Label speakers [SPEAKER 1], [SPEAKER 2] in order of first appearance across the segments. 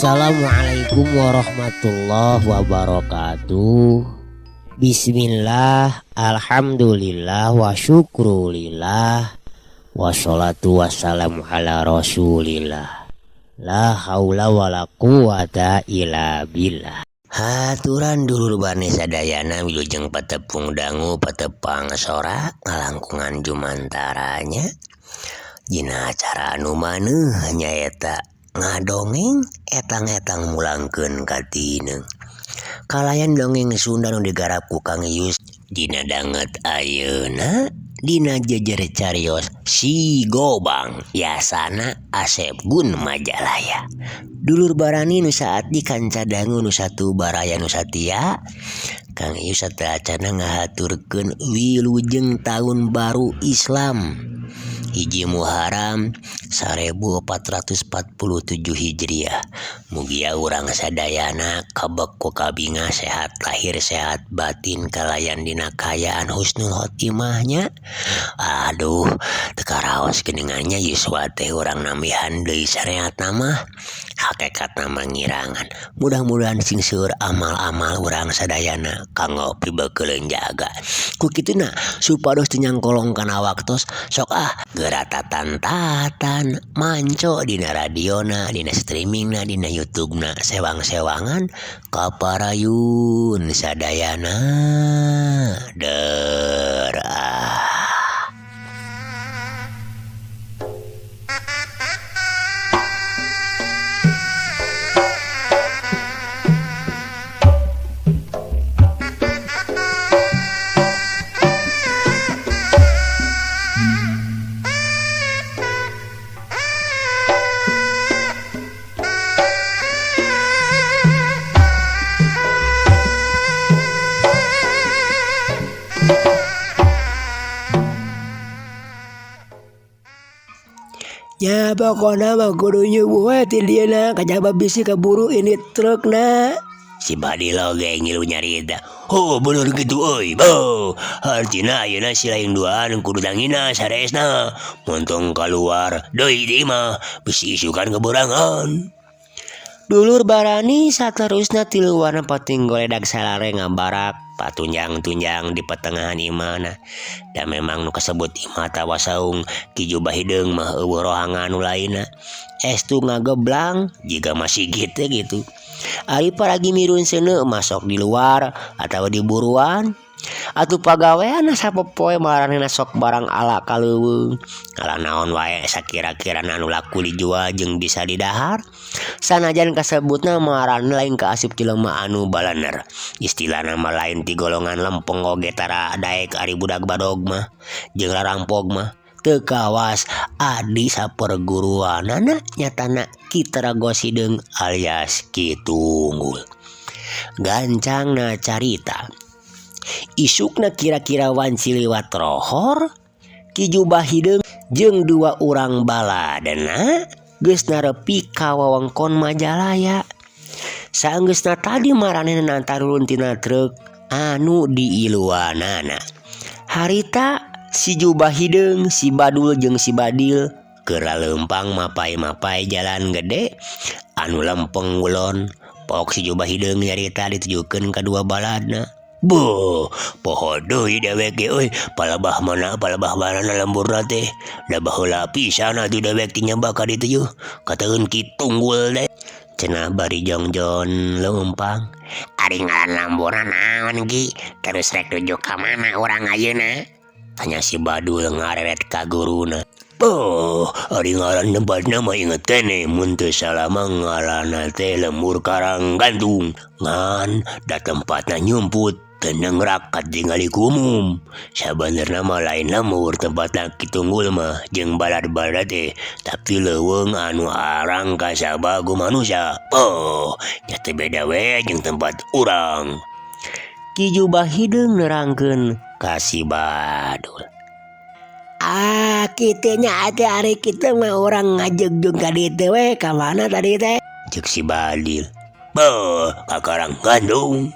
[SPEAKER 1] Assalamualaikum warahmatullahi wabarakatuh. Bismillah, alhamdulillah, wa syukrulillah, wassalatu wassalamu ala rasulillah. La haula wala quwata illa billah. Haturan dulur barani sadayana wilujeng patepung dangu patepang sora ngalangkungan jumantaranya. Dina acara anu maneuh nyaeta ngadongeng etang-etang mulangkeun ka tineung. Kalayan dongeng Sunda nu digarap ku Kang Yus dina danget ayeuna dina jejer carios Si Gobang yasana Asep Gun Majalaya. Dulur barani nu saat di kanca dangu nu satu baraya nu satia, Kang Yus sateuacanna ngahaturkeun wilujeng tahun baru Islam 1 Muharram 1447 Hijriah. Mugia urang sadayana kabek ku kabinga sehat lahir sehat batin kalayan dina kaayaan husnul khotimahnya. Aduh, teu karaos geuningannya yuswa teh urang nambihan deui syariatna mah. Hakikatna mah ngirangan. Mudah-mudahan sing seueur amal-amal urang sadayana kanggo pibeukeuleuh jaga. Ku kituna supados teu nyangkolong kana waktos sok ah geura tatan-tatan manco dina radiona, dina streamingna, dina YouTubena sewang-sewangan kaparayun sadayana. Der ah.
[SPEAKER 2] Ya pokona mah kudu nyubuh we ti dieuna kajaba bisi kaburu ini trukna.
[SPEAKER 1] Si Badil oge ngilu nyarita. Oh bener gitu euy. Beuh, hartina ayeuna si lain duaan kudu tangina saresna. Montong kaluar deui di imah bisi isukan keberangan. Dulur barani saterusna tilu warna pating goledag salare ngabarak patunjang-tunjang di pertengahan imahna. Da memang nu kasebut imah tawa saung Ki Jubah Hideung mah eueuh rohangan nu lainna. Estu ngageblang jiga masih gitu gitu. Ari paragi mirun seuneu masok di luar atawa di buruan. Atuh pagawean sapopoe maranehna sok barang ala ka leuweung. Ngala naon wae sakira-kirana anu laku dijual jeung bisa didahar. Sanajan kasebutna maranehna lain kaasup jelema anu balener. Istilahna mah lain ti golongan lempeng oge tara daek ari budak badog mah jeung rarampog mah. Teu kawas adi saperguruanana nyatana Ki Tarago Hideung alias Ki Tunggul. Gancangna carita. Isukna kira-kira wanci liwat rohor, Ki Jubah Hideung jeung dua urang baladena geus narepi ka wewengkon Majalaya. Saenggeusna tadi maranehna tarurun tina truk anu diiluanana. Harita si Jubah Hideung, si Badul jeung si Badil keur leumpang mapai-mapai jalan gede anu lempeng ngulon. Pok si Jubah Hideung nyarita ditujukeun ka dua baladna. Beuh, poho deui dewek ge euy, palebah mana palebah mana lemburna teh. Da baheula pisan atuh dewek teh nyaba ka ditu yeuh. Kateun Ki Tunggul teh. Cenah bari jongjon leumpang. Ari ngaran lamburna naon Ki? Terus rek nuju ka mana urang ayeuna? Tanya si Badul ngareret ka guruna. Oh, ari ngaran tempatna mah inget keneh mun teu salah mah ngaranna teh Lembur Karang Gantung. Ngan da tempatna nyumput teu nengrak katingali ku umum. Sabenerna mah lain lembur tempatna Ki Tunggul mah jeung balad-balad teh, tapi leuweung anu arang kasaba ku manusia. Oh, nya teu beda we jeung tempat urang. Ki Jubah Hideung nerangkeun ka si Badul.
[SPEAKER 2] Ah, kitu nya atuh ari kitu mah urang ngajugjug ka ditu we ka mana tadi teh?
[SPEAKER 1] Ceuk si Badil. Beuh, ka Karang Gantung.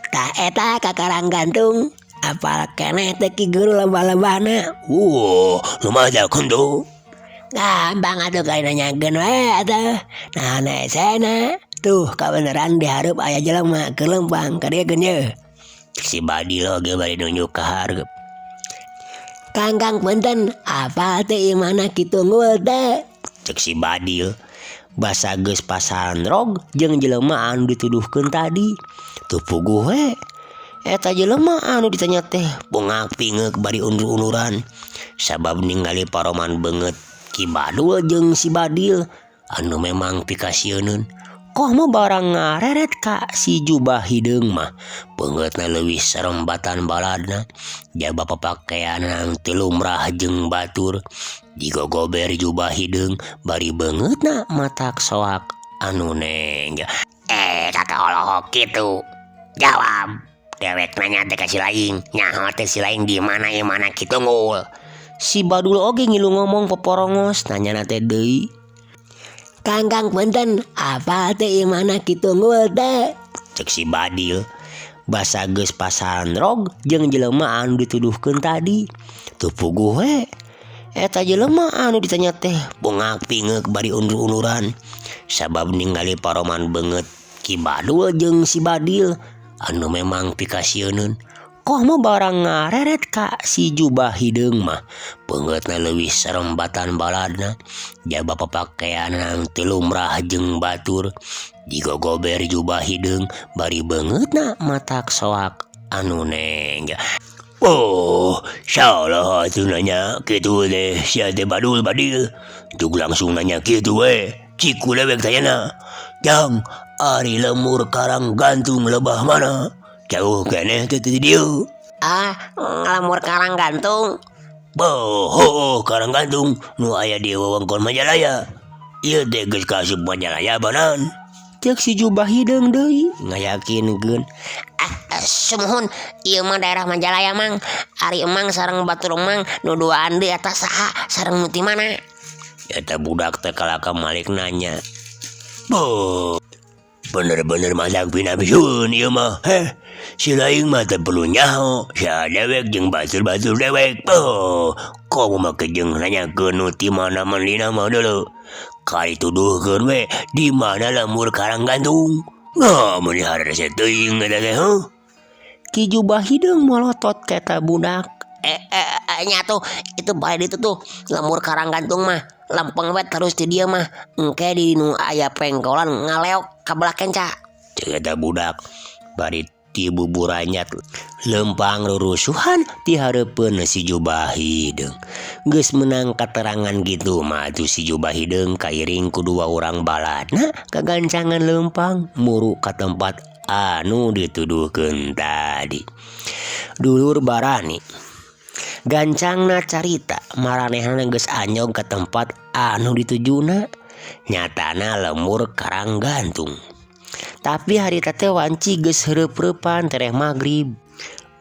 [SPEAKER 2] Tah eta ka Karang Gantung apal keneh teh Ki Guru lebah-lebahna.
[SPEAKER 1] Wah, lumayan kentu.
[SPEAKER 2] Gampang atuh kali nanyakeun we atuh. Nah, esena. Tuh kabeneran di hareup aya jelema keur leumpang ka dieu ye.
[SPEAKER 1] Si Badil oge bari nunjuk ka hareup.
[SPEAKER 2] Kang Kang punten, apal teh imahna Ki Tunggul teh?
[SPEAKER 1] Ceuk si Badil. Basa geus pasandrog jeung jelema anu dituduhkeun tadi. Teu puguh we. Eta jelema anu ditanya teh pongak pingeuk bari undur-unduran. Sabab ningali paroman beungeut Ki Badul jeung si Badil anu memang pikasieuneun. Komo barang ngareret ka si Jubah Hideung mah beungeutna leuwih serem batan baladna. Jaba papakeanna teu lumrah jeung batur. Digogober Jubah Hideung bari beungeutna matak soak anu neng. Kakak olohok kitu. Jawab. Dewek nanya teh ka si laing, nyaho teh si laing di mana imahna Ki Tunggul. Si Badul oge ngilu ngomong poporongos nanyana teh deui.
[SPEAKER 2] Kang Kang punten, apal teh imahna Ki Tunggul teh?
[SPEAKER 1] Ceuk si Badil. Basa geus pasandrog jeung jelema anu dituduhkeun tadi. Teu puguh we. Eta jelema anu ditanya teh pongak pingeuk bari undur-unduran. Sabab ningali paroman beungeut Ki Badul jeung si Badil anu memang pikasieuneun. Komo barang ngareret ka si Jubah Hideung mah beungeutna leuwih serem batan baladna. Jaba papakeanna teu lumrah jeung batur. Digogober Jubah Hideung bari beungeutna matak soak anu neng. Oh, salah atuh nanya kitu teh sia teh Badul Badil. Jug langsung nanya kitu we. Cik ku dewek tanyana. Jang, ari Lembur Karang Gantung lebah mana? Jauh keneh teh ti dieu.
[SPEAKER 2] Ah, Lembur Karang Gantung.
[SPEAKER 1] Boh, heuh Karang Gantung nu aya di wewengkon Majalaya. Ieu teh geus kaasup Majalaya banan. Ceuk si Jubah Hideung deui ngayakinkeun.
[SPEAKER 2] Ah, sumuhun ieu mah daerah Majalaya mang. Ari emang sareng batur emang nu duaan deui eta saha sareng nu ti mana?
[SPEAKER 1] Eta budak teh kalaka malik nanya. Boh, bener-bener masak pinabisueun ieu mah. Heh, si laing mah teu perlu nyaho, sia dewek jeung batur-batur dewek. Boh, komo make jeung nanyakeun nu ti mana mandina mah deuleu. Kali tuduhkeun we di mana Lembur Karang Gantung. Nah, meuni harese teuing eta teh heuh.
[SPEAKER 2] Ki Jubah Hideung molotot ka eta budak. Nya tuh itu bae ditu tuh Lembur Karang Gantung mah lempeng we terus di dieu mah engke di nu aya pengkolan ngaleok ka belah kenca.
[SPEAKER 1] Ceuk eta budak bari ti buburanyat lempang rurusuhan ti hareupeun si Jubah Hideung. Geus meunang katerangan kitu mah atuh si Jubah Hideung kairing ku dua urang baladna kagancangan lempang muru ka tempat anu dituduhkeun tadi. Dulur barani gancangna carita maranehna geus anyog ka tempat anu ditujuna nyatana Lembur Karang Gantung. Tapi harita teh wanci geus heureup-reupan tereh magrib.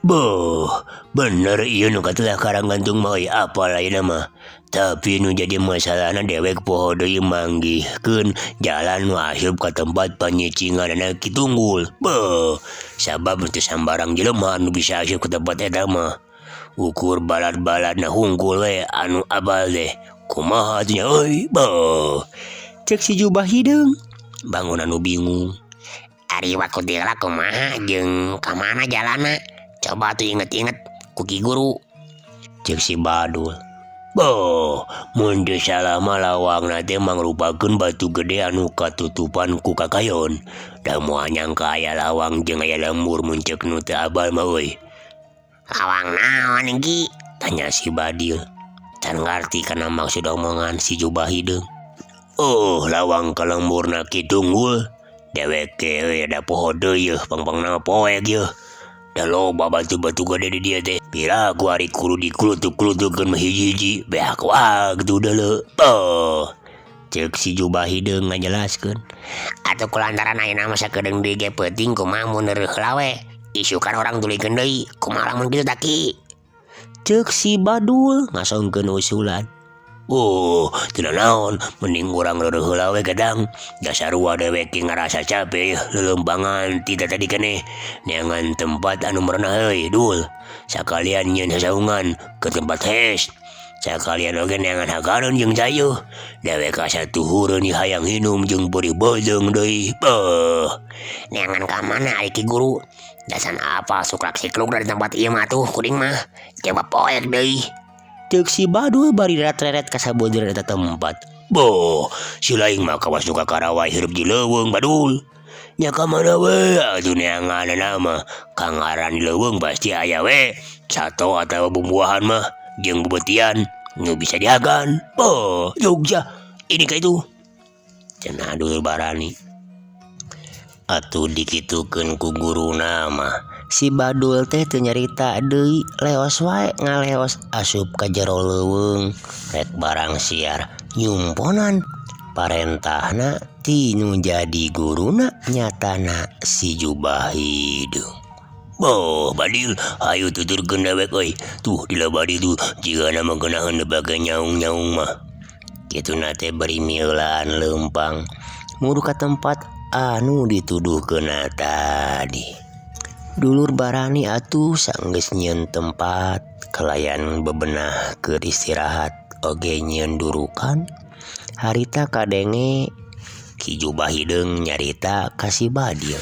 [SPEAKER 1] Boh, bener ieu nu katelah Karang Gantung mah euy apal ayeuna mah. Tapi nu jadi masalahna dewek poho deui manggihkeun jalan nu asup ka tempat panyicinganana Ki Tunggul. Beuh, sabab teu sambarang jelema anu bisa asup ka tempat eta mah. Ukur balad-baladna hungkul we anu abal teh. Kumaha atuh nya euy? Beuh. Ceuk si Jubah Hideung. Bangun anu bingung.
[SPEAKER 2] Ari waktu teh kumaha jeung ka mana jalanna? Coba tuh inget-inget ku Ki Guru.
[SPEAKER 1] Ceuk si Badul. Boh, mun teu salah mah lawangna teh mangrupakeun batu gede anu katutupan ku kakayon. Da moal nyangka aya lawang jeung aya lembur mun ceuk nu teu abal mah euy.
[SPEAKER 2] Lawang naon Ki?
[SPEAKER 1] Tanya si Badil. Can ngarti kana maksud omongan si jubah hideung. Oh, lawang ka lemburna kitu unggul. Dewek ge we da poho deui yeuh pangpangna poek yeuh. Da loba batu-batu gede di dieu teh. Piraku ari kudu dikulutuk-kulutukeun mah hiji-hiji beak waktu deuleu. Oh. Ceuk si jubah hideung ngajelaskeun.
[SPEAKER 2] Atuh kulantaran ayeuna mah sakedeung deui ge peuting kumaha mun neureuh heula we. Isukan urang tuluykeun deui, kumaha lamun kitu tah Ki?
[SPEAKER 1] Ceuk si Badul ngasongkeun usulan. Oh, teu nanaon, mending urang reureuh heula we gadang. Da sarua dewek ge ngarasa cape yeuh leuleumpangan ti tatadi keneh. Neangan tempat anu merenah euy, Dul. Sakalian nyieun sasaungan ke tempat hes. Sakalian oge neangan hakareun jeung cai yeuh. Dewek asa tuhureun ieu hayang hinum jeung perih beuteung deui. Beuh.
[SPEAKER 2] Neangan ka mana ari Ki Guru? Dasan apa suklak sikluk dari tempat ieu mah atuh kuring mah. Coba poek deui.
[SPEAKER 1] Ceuk si Badul bari reret-reret ka sabeudeurna eta tempat. Boh, si laing mah kawas nu kakarawai hirup di leuweung Badul. Nya ka mana we atuh neanganna mah. Kangaran di leuweung pasti aya we sato atawa bumbuahan mah jeung beubeutian nu bisa dihakan. Boh, Jogja ini ka itu. Cenah Dul barani. Atuh dikitukeun ku guruna mah.
[SPEAKER 2] Si Badul teh teu nyarita deui, leos wae ngaleos asup ka jero leuweung rek barang siar nyumponan. Parentahna ti nu jadi guruna nyatana si jubah hideung.
[SPEAKER 1] Boh, Badil, hayu tuturkeun dewek euy. Tuh di labadi tuh jigana mah geunaheun dibage nyaung-nyaung mah.
[SPEAKER 2] Kituna teh bari mieulaan leumpang muru ka tempat anu dituduhkeunna tadi. Dulur barani atuh sanggeus nyieun tempat kalayan bebenah keur istirahat oge nyieun durukan. Harita kadenge
[SPEAKER 1] Ki Jubah hideung nyarita ka si Badil.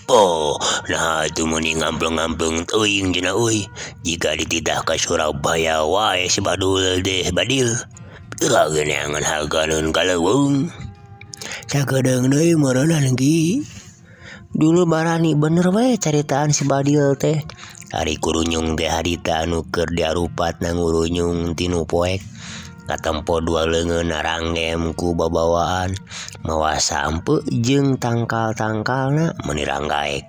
[SPEAKER 1] Oh, nah atuh meuni ngampleng-ngampleng teuing cenah euy. Jika dititah ka Surabaya wae si Badul teh Badil. Pira ge neangan hakareun ka leuweung.
[SPEAKER 2] Sakedeung deui meureunan Ki. Dulu barani bener we caritaan si Badil teh.
[SPEAKER 1] Ari kurunyung teh harita anu keur diarupat nangurunyung tinu poek. Katempo dua leungeun naranggem ku babawaan mawa sampe jeung tangkal-tangkalna meuni ranggaek.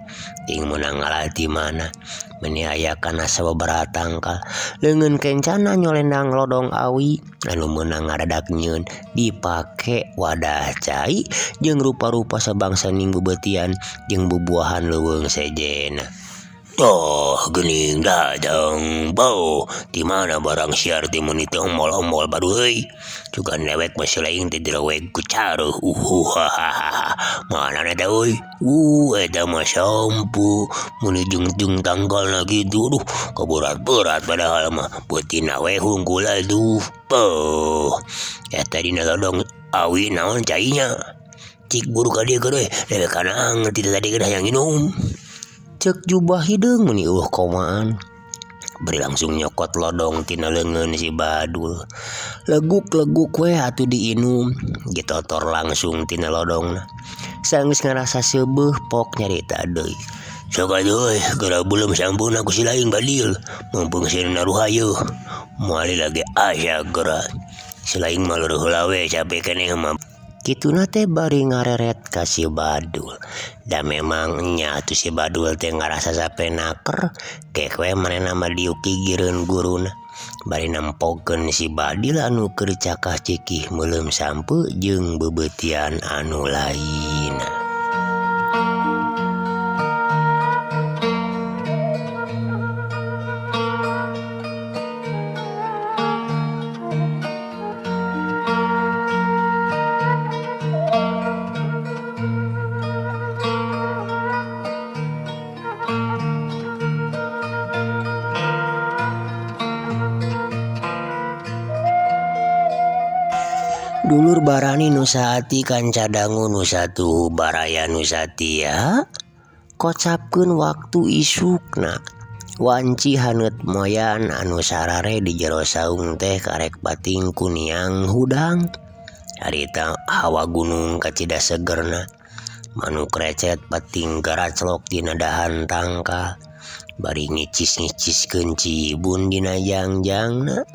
[SPEAKER 1] Ting meunang ngalah ti mana meuni aya kana sababaraha tangkal. Leungeun kencana nyolendang lodong awi anu meunang ngadadak nyieun dipake wadah cai jeung rupa-rupa sabangsa ning bebeutian jeung bubuahan leuweung sejenna. Oh, geuning datang. Bau, di mana barang siar teh meuni teh embol-embol badu euy. Sugan dewek mah si laing teh direweg ku caruh. Hahaha. Mana eta euy? Eta mah sampu meuni jeung tangkalna kitu. Duh, kaberat-berat padahal mah beutina we hungkul atuh. Beuh. Eta dina lodong awi naon cainya. Cik buru ka dieu euy, dewek kana anget ti tadi geus hayang nginum.
[SPEAKER 2] Ceuk jubah hideung meuni eueuh komaan. Bari langsung nyokot lodong tina leungeun si Badul. Leguk-leguk we atuh diinum, ditotor langsung tina lodongna. Sanggeus ngarasa seubeuh pok nyarita deui.
[SPEAKER 1] Sok atuh euy, geura beuleum sampuna ku si laing Badil. Mumpung sieun naruha yeuh. Moal lagi asa geura. Si laing mah leureun heula we cape keneh mah.
[SPEAKER 2] Kituna teh bari ngareret ka si Badul. Da memang nya atuh si Badul teh ngarasa sapenaker, kek we manehna mah diuk gigireun guruna. Bari nempokeun si Badil anu keur cakah cikih meuleum sampe jeung beubeutian anu lainna. Dulur barani nu saati kanca dangu nu satuhu baraya nu satia kocapkeun waktu isukna. Wanci haneut moyan anu sarare di jero saung teh karek pating kuniang hudang. Harita hawa gunung kacida segerna. Manuk recet pating garaclok dina dahan tangkal.
[SPEAKER 1] Bari ngicis-ngiciskeun cibun dina jangjangna.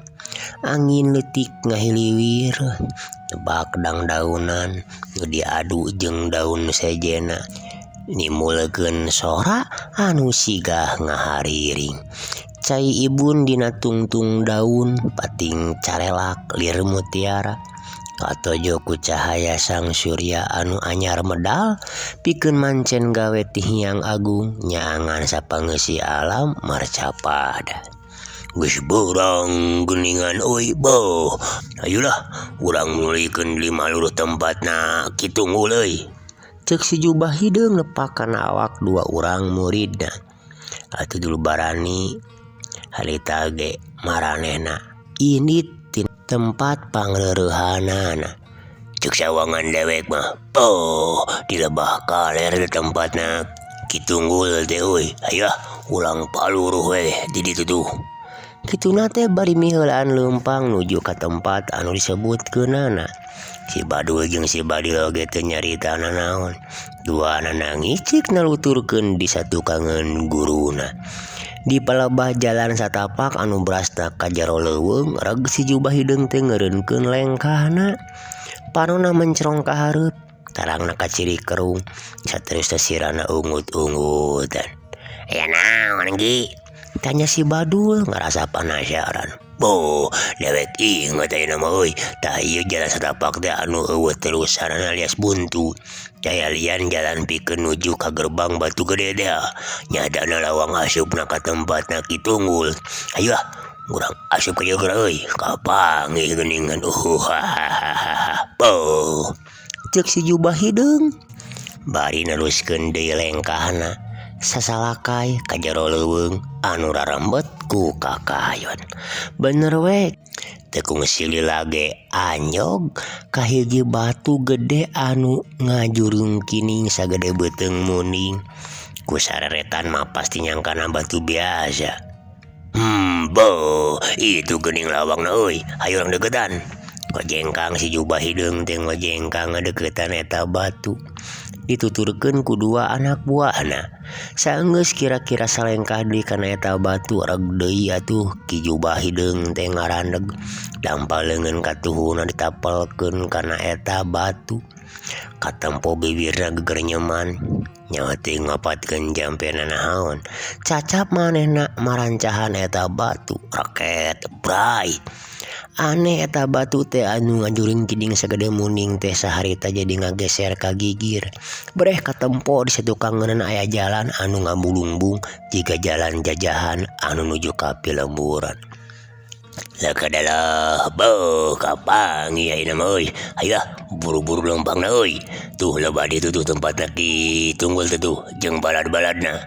[SPEAKER 1] Angin leutik ngahiliwir nebak dangdaunan nu diadu jeung daun sejena. Nimulkeun sora anu sigah ngahariring. Cai ibun dina tungtung daun pating carelak lir mutiara. Katojo ku cahaya sang surya anu anyar medal pikeun mancen gawe ti Hyang Agung nyaangan sapangeusi alam marcapada.
[SPEAKER 3] Geus beurang geuningan euy beuh. Hayulah urang mulikeun lima luruh tempatna kitu unggul euy.
[SPEAKER 1] Ceuk si jubah hideung nepak kana awak dua urang muridna. Atuh dulu barani harita ge maranehna indit tempat pangreurehanana.
[SPEAKER 3] Ceuk sawangan dewek mah oh di lebah kaler di tempatna kitu unggul teh euy. Hayu ah urang paluruh we di ditu tuh.
[SPEAKER 1] Kituna teh bari miheulaan leumpang nuju ka tempat anu disebutkeunana. Si Badul jeung si Badil oge teu nyarita nanaon. Duanana ngicik naluturkeun di satukangeun guruna. Di palebah jalan satapak anu brasna ka jero leuweung reg si jubah hideung teh ngeureunkeun lengkahna. Panonna mencrong ka hareup, tarangna kaciri kerung, saterusna sirana ungut-ungutan.
[SPEAKER 2] Aya naon Gi?
[SPEAKER 1] Tanya si Badul ngarasa panasaran.
[SPEAKER 3] Boh, dewek inget ayeuna mah euy. Tah ieu jalan satapak teh anu eueuh terusanana alias buntu. Daya lian jalan pikeun nuju ka gerbang Batu Gede teh. Nyadana lawang asupna ka tempatna Ki Tunggul. Hayu ah, urang asup ka dieu geura euy. Kapanggih geuningan. Boh.
[SPEAKER 1] Ceuk si jubah hideung. Bari neruskeun deui lengkahna. Sasalakai ka jero leuweung anu rarembet ku kakayon. Bener we teu kungsi lila ge anyog ka hiji batu gede anu ngajurung kining sagede beuteung muning. Ku sareretan mah pasti nyangkana batu biasa.
[SPEAKER 3] Boh, itu geuning lawangna euy. Hayu urang deukeutan.
[SPEAKER 1] Ngojengkang si jubah hideung teh ngojengkang ngadeuketan eta batu. Dituturkeun ku dua anak buahna. Saenggeus kira-kira salengkah deui kana eta batu reg deui atuh Ki Jubah hideung teh ngarandeg. Dampal leungeun katuhuna ditapelkeun kana eta batu. Katempo bibirna gegerenyeman. Nyawa teh ngapatkeun jampena nahaon. Cacap manehna marancahan eta batu. Reket bray. Aneh eta batu teh anu ngajuring kiding sagede muning teh saharita jadi ngageser ka gigir. Breh katempo di satukangeunana aya jalan anu ngabulungbung jiga jalan jajahan anu nuju ka pilemburan.
[SPEAKER 3] Lakadalah beuh kapanggih ayeuna mah euy. Hayu ah buru-buru leumpangna euy. Tuh lebah ditu tuh tempatna Ki Tunggul teh tuh jeung balad-baladna.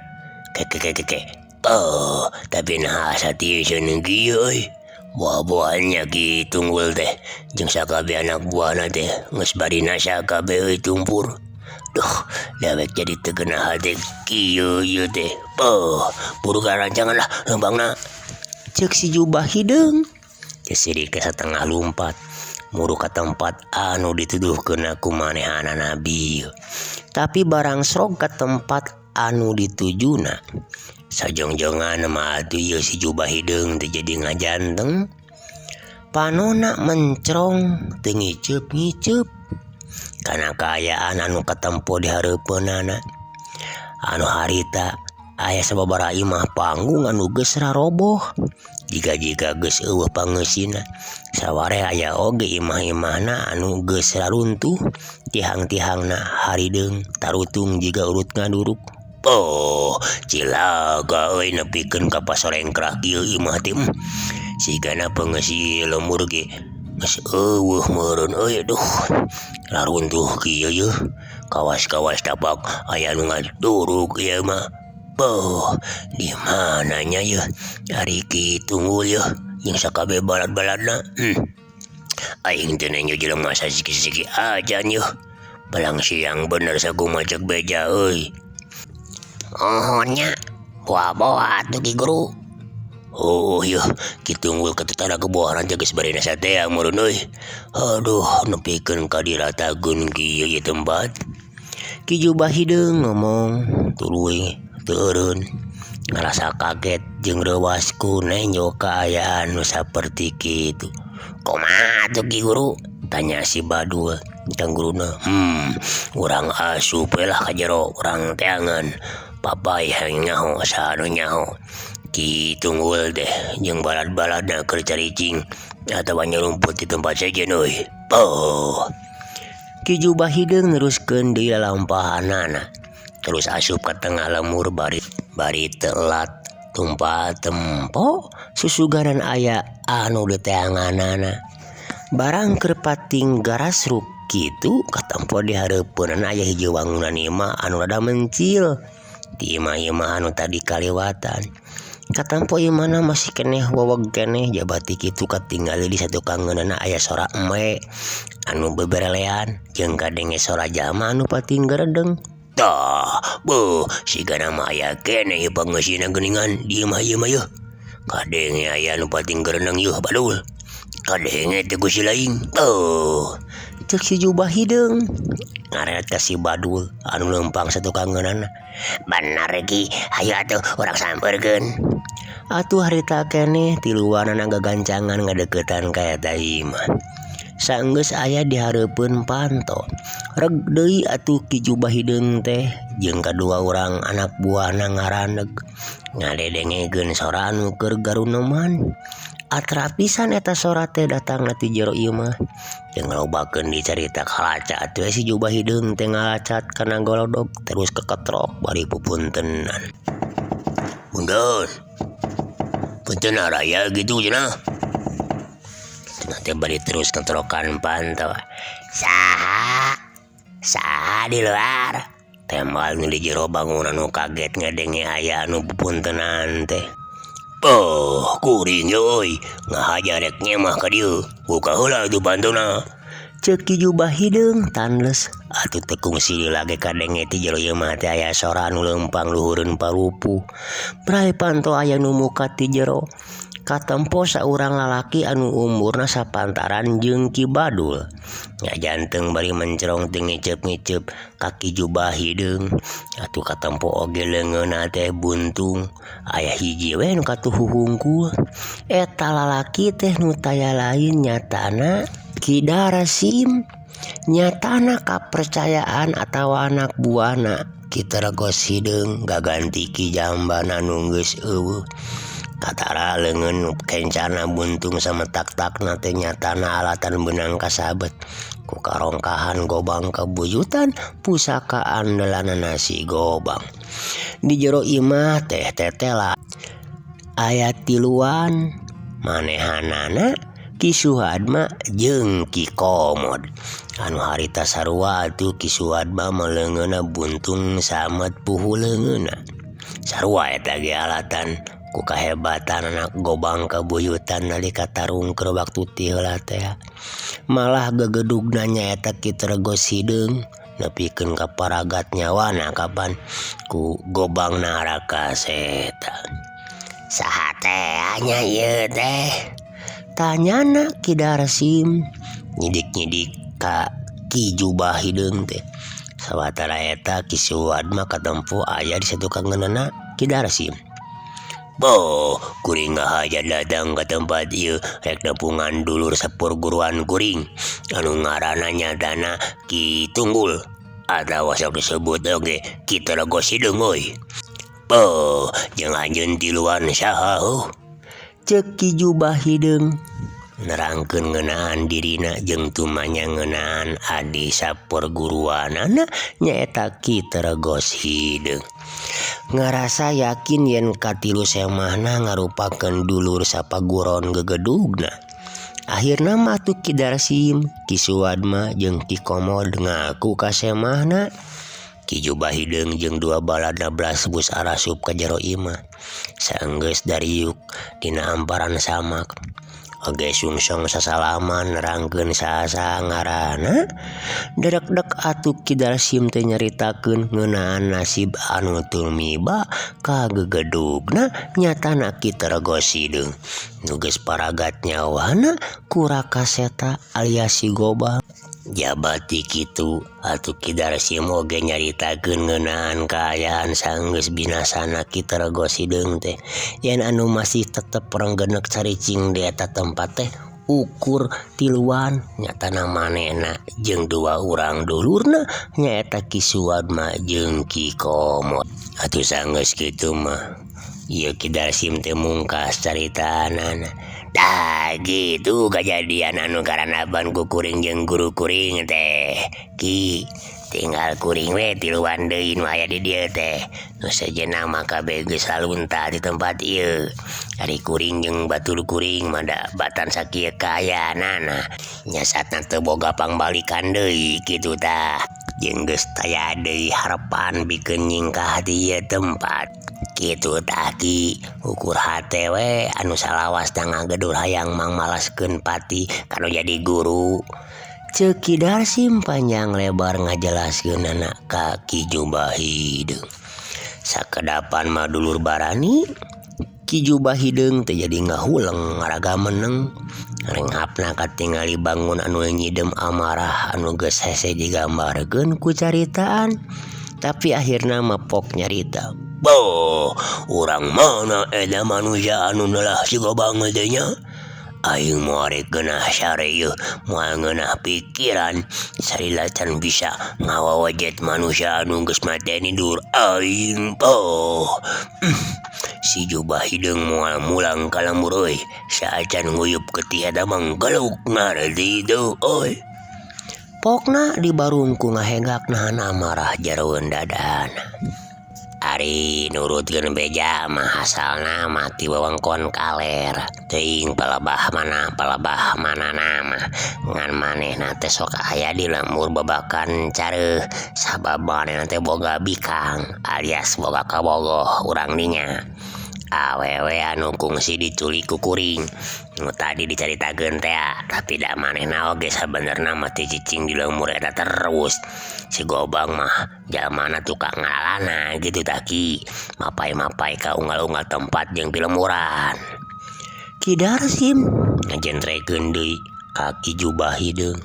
[SPEAKER 3] Keke. Oh, tapi nah asa tieuseun kieu euy. Buah-buahannya Ki Tunggul teh jeung sakabeh anak buahna teh geus bari nasa kabeh euy tumpur. Duh, dewek jadi teu geunah hate kieu ieu teh. Beuh, buru garancangan lah leumpangna.
[SPEAKER 1] Ceuk si jubah hideung. Sirik satengah lumpat muru ka tempat anu dituduhkeun ku manehanana bieu. Tapi barang srog ka tempat anu ditujuna. Sajongjongan mah atuh ieu si jubah hideung teh jadi ngajanteng. Panona mencrong teu ngiceup-ngiceup. Kana kaayaan anu katempo di hareupeunana. Anu harita aya sababaraha imah panggung anu geus raroboh. Jiga-jiga geus eueuh pangeusina. Saware aya oge imah-imahna anu geus raruntuh. Tihang-tihangna harideung tarutung jiga urut ngaduruk.
[SPEAKER 3] Oh, cilaka euy nepikeun ka pasorengkrah kieu imah teh. Sigana pangeusi lembur ge geus eueuh meureun euy duh. Raruntuh kieu yeuh. Kawas-kawas tapak aya nu ngaduruk ieu mah. Boh, di mananya yeuh? Ari Ki Tunggul yeuh jeung sakabeh balad-baladna. Aing teh nenjo jelema sasiki-siki ajan yeuh. Balang siang bener sakumaha ceuk beja euy.
[SPEAKER 2] Mohon nya, boa-boa atuh Ki Guru.
[SPEAKER 3] Oh yeuh, Ki Tunggul katutara keboharan teh geus bari nasa teh meureun euy. Aduh, nepikeun ka diratakeun kieu ieu tempat.
[SPEAKER 1] Ki Jubah hideung ngomong tuluy teu eureun. Ngarasa kaget jeung reuwas ku nenjo kaayaan nu saperti kitu. Kumaha atuh Ki Guru? Tanya si Badul ka guruna. Urang asup we lah ka jero urang teangan. Papay hayang nyaho saha nu nyaho. Ki Tunggul teh jeung balad-baladna keur caricing atawa nyarumput di tempat sejen euy. Oh. Ki Jubah Hideung neruskeun deui lalampahanana. Terus asup ka tengah lemur bari bari telat tumpa tempo susuganan aya anu diteanganana. Barang keur pating garasruk kitu katempo di hareupeunana aya hiji wangunan imah anu rada mencil ti imah-imah anu tadi kaliwatan. Katempo imahna masih keneh weweg keneh jabati kitu katingali di satukangeunana aya sora embe anu beberelean jeung kadenge sora jalma anu pating garedeng. Tah, beuh, sigana mah aya keneh ieu pangeusina geuningan di imah ieu mah yeuh. Kadenge aya nu pating gareneng yeuh Badul. Kadenge teh ku si laing. Beuh, ceuk si Jubah Hideung ngaret ka si Badul anu leumpang satukangeunana.
[SPEAKER 2] Bener Ki, hayu atuh urang sampeurkeun.
[SPEAKER 1] Atuh harita keneh tiluanana gagancangan ngadeuketan ka eta imah. Saenggeus aya di hareupeun panto. Reg deui atuh Ki Jubah Hideung teh jeung kadua urang anak buahna ngaraneg ngadedengekeun sora anu keur garuneman. Atrap pisan eta sora teh datangna ti jero imah. Jeung ngalobakeun dicarita kalacat we si Jubah Hideung teh ngalacat kana golodog terus keketrok bari pupuntenan. Punten. Punten araya kitu cenah. Cenah teh bari terus ketrokan panto.
[SPEAKER 2] Saha? Saha di luar?
[SPEAKER 1] Tembal nu di jero bangunan nu kaget ngadenge aya anu pupuntenan teh. Oh, kuring euy, ngahaja rek nyemah ka dieu. Buka heula atuh pantona. Ceuk Ki Jubah Hideung tanles. Atuh teu kungsi lagi kadenge ti jero imah teh aya sora anu leumpang luhureun parupuh. Bray panto aya nu muka ti jero. Katempo saurang lalaki anu umurna sapantaran jeung Ki Badul. Ngajanteng bari mencerong teu ngiceup-ngiceup ka Ki Jubah Hideung. Atuh katempo oge leungeunna teh buntung. Aya hiji we nu katuhu hungkul. Eta lalaki teh nu taya lain nyatana Ki Darsim. Nyatana kapercayaan atawa anak buahna Ki Tergos Hideung gaganti Ki Jambana nu geus eueuh. Katara leungeun kencana buntung sametak-takna teh nyatana alatan beunang kasabet. Ku karongkahan gobang kabuyutan pusaka andalanana si Gobang. Di jero imah teh tetela aya tiluan manehanana Ki Suhadma jeung Ki Komod. Anu harita sarua atuh Ki Suhadma mah leungeunna buntung samet puhu leungeunna. Sarua eta ge alatan ku kahebatan anak gobang kabuyutan nalika tarung keur waktu ti heula teh. Malah gegedugna nyaeta Ki Tergos Hideung nepikeun ka paragat nyawana kapan ku gobangna Rakaseta.
[SPEAKER 2] Saha teh nya ieu teh?
[SPEAKER 1] Tanyana Ki Darsim nyidik-nyidik ka Ki Jubah Hideung teh. Sawatara eta Ki Suwadma katempo aya di satukangeunana Ki Darsim. Boh, kuring ngahaja datang ka tempat ieu rek nepungan dulur sapurguruan kuring anu ngaranna nyatana Ki Tunggul atawa sok disebut oge Ki Tergos Hideung euy. Boh, jeung anjeun tiluan saha heuh? Ceuk Ki Jubah Hideung nerangkeun ngeunaan dirina jeung tumanya ngeunaan adi sapurguruanana nyaeta Ki Tergos Hideung. Ngarasa yakin yen katilu semahna ngarupakeun dulur sapaguron gegedugna. Akhirna mah atuh Ki Darsim, Ki Suwadma jeung Ki Komod ngaku ka semahna. Ki Jubah Hideung jeung dua baladna blasbus arasup ka jero imah. Saenggeus dariuk dina amparan samak. Oge sungsong sasalaman nerangkeun saha-saha ngaranna. Dedek-dek atuh Ki Darsim teh nyaritakeun ngeunaan nasib anu tumiba ka gegedugna nyatana Ki Tergos Hideung. Nu geus paragat nyawana ku Rakaseta alias si Gobang. Jabati kitu atuh Ki Darsim oge nyaritakeun ngeunaan kaayaan sanggeus binasana Ki Terego Sideung teh yen anu masih tetep renggenek caricing di eta tempat teh ukur tiluan nyatana manehna jeung dua urang dulurna nyaeta Ki Suwadma jeung Ki Komod. Atuh sanggeus kitu mah ieu Ki Darsim teh mungkas caritaanana. Tah gitu kajadian anu karanaban ku kuring jeung guru kuring teh. Ki tinggal kuring we tiluan deui nu aya di dieu teh. Nu sejenna mah kabeh geus saluntah di tempat ieu. Ari kuring jeung batur kuring mah da batan sakieu kaayaanana. Nya satna teu boga pangbalikan deui kitu tah. Jeung geus taya deui harepan bikeun nyingkah di ieu tempat. Kitu tah Ki, ukur hate we anu salawasna ngagedur hayang mangmalaskeun pati kanu jadi guru. Ceuk Ki Darsim panjang lebar ngajelaskeunana ka Ki Jubah Hideung. Sakedapan mah dulur barani, Ki Jubah Hideung teh jadi ngahuleng ngaraga meneng. Renghapna katingali bangun anu nyidem amarah anu geus hese digambarkeun ku caritaan. Tapi akhirna mah pok nyarita. Boh, urang mana eta manusia anu neulah siga banget teh nya? Aing moal rek geunah sare ieu, moal ngeunah pikiran salila can bisa ngawawajet manusia anu geus mateni dur aing. Boh. Si Jubah Hideung moal mulang ka lembur euy, saacan nguyup getih eta manggeluk ngarti teu euy. Pokna dibarungku ngahegak nahan amarah jeroeun dadana. Ari nurutkeun beja mah asalna mati wewengkon kaler. Teuing palebah mana mah ngan manehna teh sok aya di lembur babakan careuh sabab manehna teh boga bikang alias boga kabogoh urang dinya. Awewe anu kungsi diculik ku kuring nu tadi dicaritakeun teh tapi da manehna oge sabenerna mah teu cicing di lembur eta terus. Si Gobang mah jalmana tukang ngalalana gitu tah Ki, mapai-mapai ka unggal-unggal tempat jeung pilemburan. Ki Darsim ngajentrekeun deui ka Ki Jubah Hideung.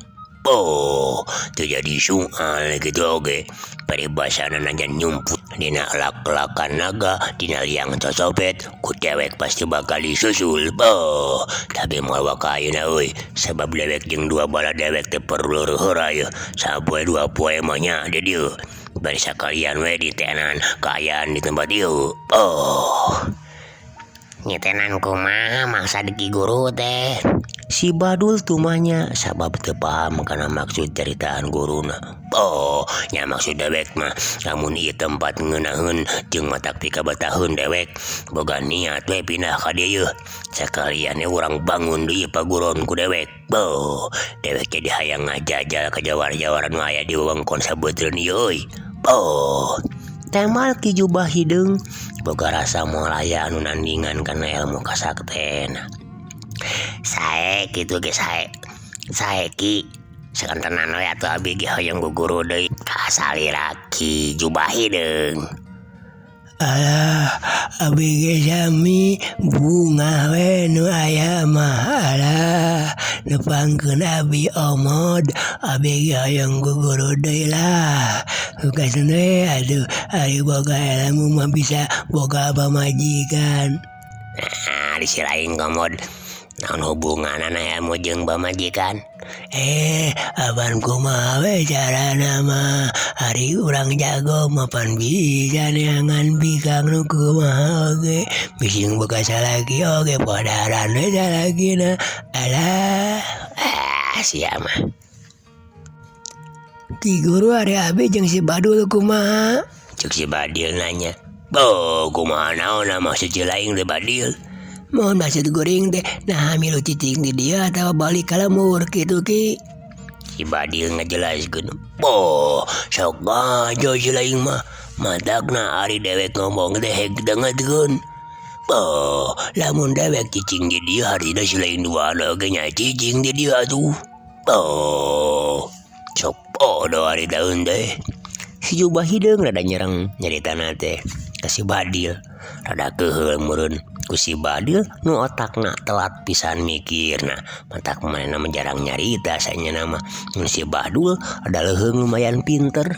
[SPEAKER 1] Oh, teu jadi soal kitu oge. Paribasana najan nyumput dina lak-lakan naga, dina liang cocopet, ku dewek pasti bakal disusul. Oh, tapi moal waka ayeuna euy, sabab dewek jeung dua bala dewek teh perlu heura yeuh. Sapoe dua poe mah nya di dieu. Bari sakalian we ditenan kaayaan di tempat ieu. Oh. Nyetenan kumaha maksa di Ki Guru teh? Si Badul tumanya sabab teu paham kana maksud caritaan guruna. Oh, nya maksud dewek mah lamun ieu tempat ngeunaheun jeung matak pikabataheun dewek boga niat we pindah ka dieu. Sakalian urang bangun deui paguron ku dewek. Boh, dewek jadi hayang ngajajal ka jawara-jawara nu aya di wewengkon sabeuteun ieu euy. Boh, temal Ki Jubah Hideung boga rasa moal aya anu nandingan kana ilmu kasaktena. Sae kitu ge sae. Sae Ki sakantenan we atuh abi ge hoyong guguru deui ka salira Ki Jubah Hideung.
[SPEAKER 4] Alah, abi ge sami bungah we nu aya mah. Alah, nepangkeun abi omod, abi ge hoyong guguru deui lah. Sukasen we atuh ari boga ilmu mah bisa boga pamajikan.
[SPEAKER 1] Nah, disiraing komod. Naon hubunganana ilmu jeung pamajikan?
[SPEAKER 4] Apan kumaha we carana mah? Ari urang jago mah pan bisa neangan bikang nu kumaha oge. Bising boga salaki oge podaran we salakina. Alah,
[SPEAKER 1] sia mah.
[SPEAKER 4] Ki Guru ari abi jeung si Badul kumaha?
[SPEAKER 1] Ceuk si Badil nanya. Boh, kumaha naonna maksud si laing teh Badil?
[SPEAKER 4] Mohon maksud guring teh nah milu cicing di dia atawa balik ka lembur kitu Ki.
[SPEAKER 1] Si Badil ngajelaskeun. Boh, sok ngajo si laing mah. Matakna ari dewek ngomong teh hek dengetkeun. Boh, lamun dewek cicing di dia hartina si laing dua oge nya cicing di dia atuh. Boh, sok bodoh ari daun teh. Si Jubah Hideung rada nyereng nyaritana teh ka si Badil. Rada keuheul meureun. Ku si Badil nu otakna telat pisan mikirna matak manehna mah jarang nyarita sanyana mah. Mun si Badul ada leuheung lumayan pinter.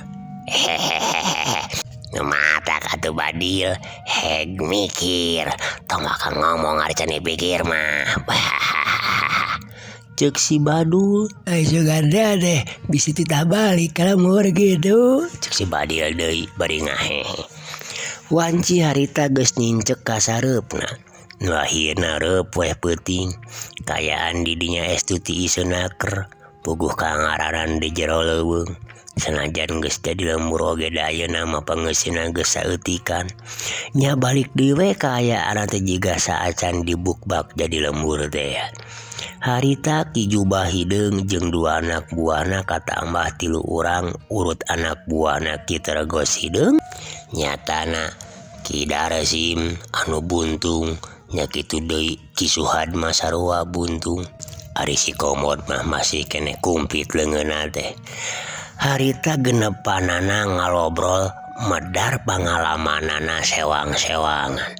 [SPEAKER 2] Hehehehe nu matak atuh Badil heg mikir tong bakal ngomong ari can dipikir mah.
[SPEAKER 1] Ceuk si Badul.
[SPEAKER 4] Ai sugan teh bisi titah balik ka lembur kitu.
[SPEAKER 1] Ceuk si Badil deui bari ngahehe. Wanci harita geus nincek ka sareupna. Nu akhirna reup weh peuting. Kaayaan di dinya estu tiiseun naker. Puguh kangararan di jero leuweung. Sanajan geus jadi lembur oge da ayeuna mah pangeusina geus saeutikan. Nya balik deui we kaayaan teh jiga saacan dibukbak jadi lembur teh. Harita Ki Jubah Hideung jeung dua anak buahna katambah 3 urang urut anak buahna Ki Tergos Hideung nyatana Ki Darsim anu buntung nya kitu deui Ki Suhad mah sarua buntung. Ari si Komod mah masih keneh kumpit leungeunna teh. Harita genepanana ngalobrol medar pangalamanana sewang-sewangan.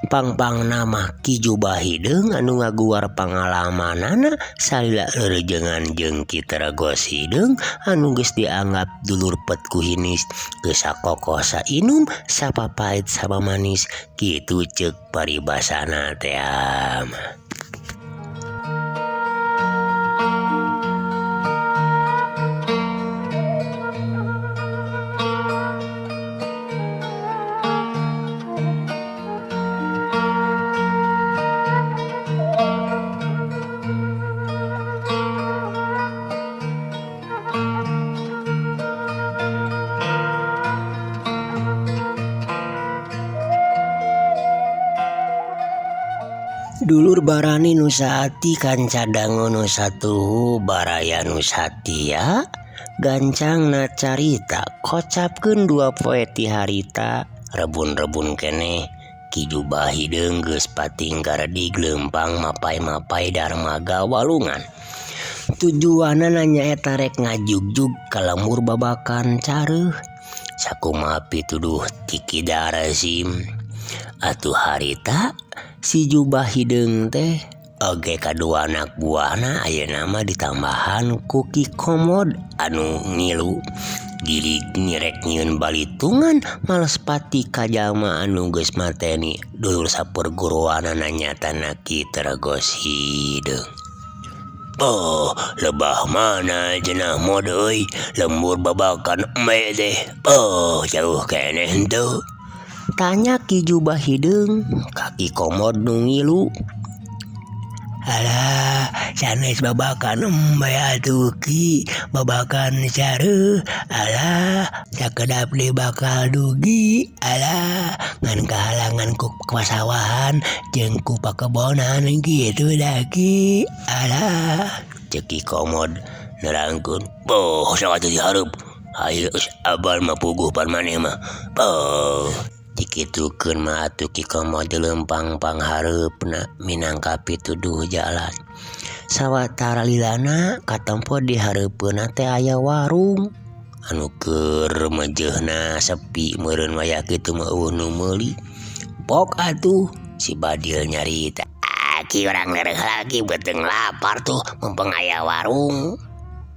[SPEAKER 1] Pangpangna mah Ki Jubah Hideung anu ngaguar pangalamanana salila reurejengan jeung Ki Tergos Hideung anu geus dianggap dulur pet ku hinis geus sakokoh sainum sapapait samamanis kitu ceuk paribasana teh mah. Dulur barani nu saati kanca dangu nu satuhu baraya nu satia gancangna carita kocapkeun 2 poe ti harita rebun-rebun keneh Ki Jubah Hideung geus patingkar di glempang mapai-mapai darmaga walungan. Tujuanana nyaeta rek ngajugjug ka lembur babakan careuh sakumaha pituduh ti Ki Darsim. Atuh harita si Jubah Hideung teh oge kadua anak buahna ayeuna mah ditambahan ku Ki Komod anu ngilu gilig nyerek nyieun balitungan males pati ka jalma anu geus mateni dulur saperguruanana nyatana Ki Tergos Hideung. Oh, lebah mana cenah mod euy lembur babakan embe teh. Oh, jauh keneh henteu. Tanya Ki Jubah Hideung ka Ki Komod nu ngilu.
[SPEAKER 4] Alah, sanes babakan embe atuh Ki, babakan sareuh. Alah, sakedap deui bakal dugi. Alah, ngan kahalangan ku pasawahan jeung ku pakebonan kitu da Ki. Alah,
[SPEAKER 1] ceuk Ki Komod nerangkeun. Boh, sok atuh dihareup. Hayu geus abal mah puguh pan maneh mah. Boh. Dikitukeun mah atuh Ki Komod leumpang panghareupna minangka pituduh jalan. Sawatara lilana katempo di hareupeunna teh aya warung anu keur mejeuhna sepi meureun wayah kitu mah eueuh nu meuli. Pok atuh si Badil nyarita.
[SPEAKER 2] Ah, ki urang lereuh lagi beuteung lapar tuh mumpung aya warung.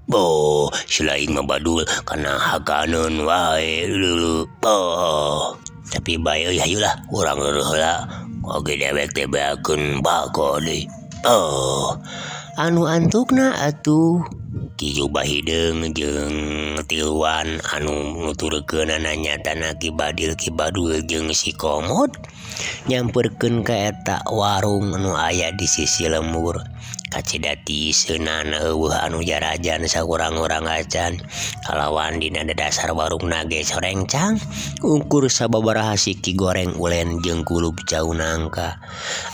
[SPEAKER 1] Boh, selain mah Badul kana hakaneun wae lulu. Boh. Tapi bae euy hayulah urang leureun heula oge dewek teh beakeun bako deui. Oh, anu antukna atuh Ki Jubah Hideung jeung tiluan anu nuturkeunana nyatana Ki Badil Ki Badul jeung si Komod nyamperkeun ka eta warung anu aya di sisi lembur. Kacida tiiseunana eueuh anu jarajan saurang-urang acan kalawan dina dasar warungna ge sorengcang ukur sababaraha siki goreng ulen jeung kulub cau nangka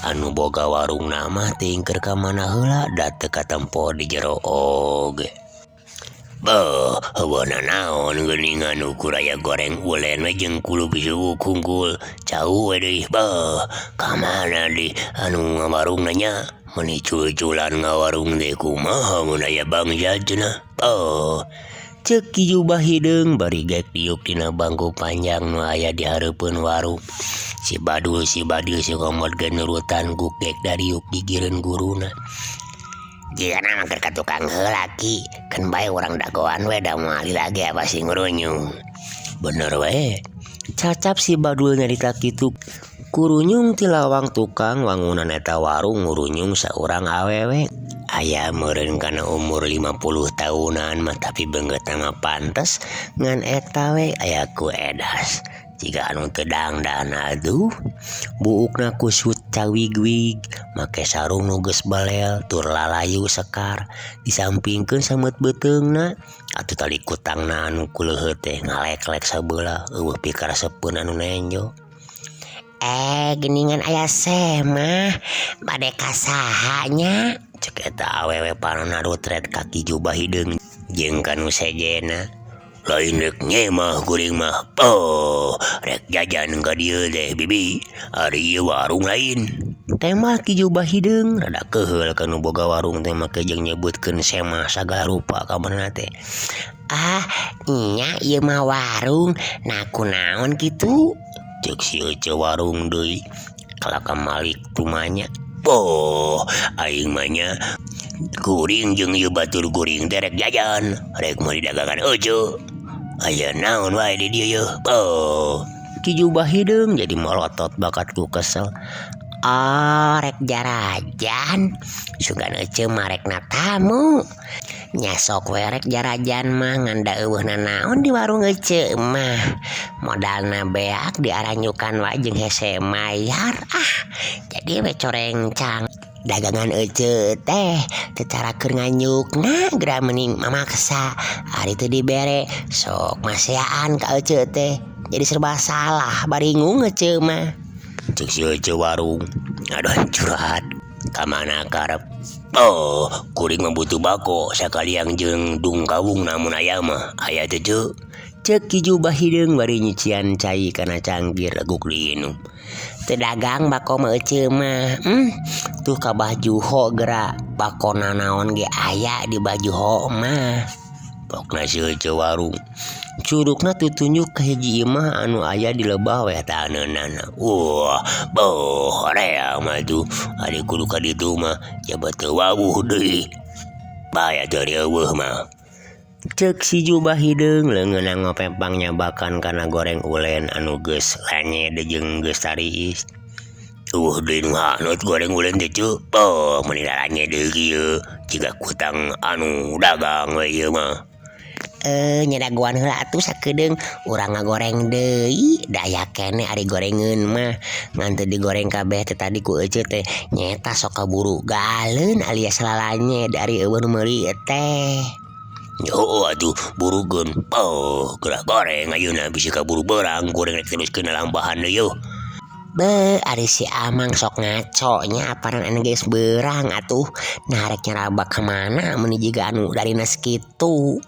[SPEAKER 1] anu boga warungna mah tingker ka mana heula da teu katempo di jero oge. Beuh, heueuh nanaon geuningan ukur aya goreng ulen we jeung kulub suwuk hungkul cau we deui. Beuh, ka mana deui anu ngawarungna nya? Meni cul-culan ngawarung teh kumaha mun aya bangsa cenah. Oh, Cek Ki Jubah Hideung bari gek diuk dina bangku panjang nu aya di hareupeun warung. Si Badul si Badil si Komod ge nurutan ku gek dariuk gigireun guruna.
[SPEAKER 2] Jigana mah keur ka tukang heula Ki, keun bae urang dagoan we da moal lila ge pasti ngurunyung.
[SPEAKER 1] Bener we. Cacap si Badul nyarita kitu. Kurunyung ti lawang tukang wangunan eta warung ngurunyung saurang awewe. Aya meureun kana umur 50 tahunan mah tapi beungeutna mah pantes ngan eta we aya ku edas. Jiga anu teu dangdan aduh. Buukna kusut cawigwig, make sarung nu geus belel tur lalayu sekar, disampingkeun sameut beuteungna. Atuh tali kutangna anu kuleuheut teh ngaleklek sabelah eueuh pikaresepeun anu nenjo.
[SPEAKER 2] Geningan aya semah bade ka saha nya?
[SPEAKER 1] Cek eta awewe panonna rutret ka Ki Jubah Hideung jeung ka nu sejenna.
[SPEAKER 3] Lain rek nyemah kuring mah. Oh, rek jajan ka dieu teh bibi. Ari ieu warung lain.
[SPEAKER 1] Tema Ki Jubah Hideung rada keuheul ka nu boga warung teh make jeung nyebutkeun semah sagala rupa ka manehna teh.
[SPEAKER 2] Ah, nya ieu mah warung, nah kunaon kitu?
[SPEAKER 1] Cek si Ece warung deui kalaka malik tumanya.
[SPEAKER 3] Oh, aing mah nya kuring jeung ieu batur kuring teh rek jajan, rek meuli dagangan Ece. Aya naon wae di dieu yeuh. Oh,
[SPEAKER 1] Ki Jubah Hideung jadi molotot bakat ku kesel.
[SPEAKER 2] Oh, rek jarajan. Sugan Ece mah rek na tamu. Nya sok we rek jarajan mah ngan da eueuh nanaon di warung Ece mah. Modalna beak diaranyukan wae jeung hese mayar. Ah, jadi we corengcang. Dagangan Ece teh secara keur nganyukna geura mending mamaksa. Ari teu dibere sok maseaan ka Ece teh. Jadi serba salah baringung Ece mah.
[SPEAKER 1] Cek si Ece warung.
[SPEAKER 3] Aduh curhat. Ka mana karep? Oh, kuring mah butuh bako sakalian jeung dung kawung namun aya mah. Aya teh ceu.
[SPEAKER 1] Cek Ki Jubah Hideung bari nyucian cai kana cangkir leguk diinum.
[SPEAKER 2] Teu dagang bako mah Ece mah. Tuh ka Bajuho geura bakona naon ge aya di Bajuho mah.
[SPEAKER 1] Pokna si Ece warung. Curugna tutunjuk ka hiji imah anu aya di lebah we
[SPEAKER 3] taneunana. Wah, boh hoream atuh. Ari kudu ka ditu mah jaba teu wawuh deui. Bae atuh rieueuh mah.
[SPEAKER 1] Cek si Jubah Hideung leungeunna ngopepang nyabakan kana goreng ulen anu geus lanyed jeung geus tariis.
[SPEAKER 3] Deui nu haneut goreng ulen teh ceu. Oh, meuni lalanye deui kieu jiga kutang anu dagang we ieu mah.
[SPEAKER 2] Nyadagoan heula atuh sakedeung urang ngagoreng deui da aya keneh ari gorengeun mah ngan teu digoreng kabeh teh tadi ku Ece teh nyaeta sok kaburu galeun alias lalanye dari eueuh nu meuli teh.
[SPEAKER 3] Yo atuh burukeun. Oh, geura goreng ayeuna bisi kaburu beurang goreng rek teruskeun lambahan deui yeuh.
[SPEAKER 2] Be, ari si Amang sok ngaco nya aparan anu geus beurang atuh. Nah rek nyarabak ka mana meuni jiga anu darina sakitu.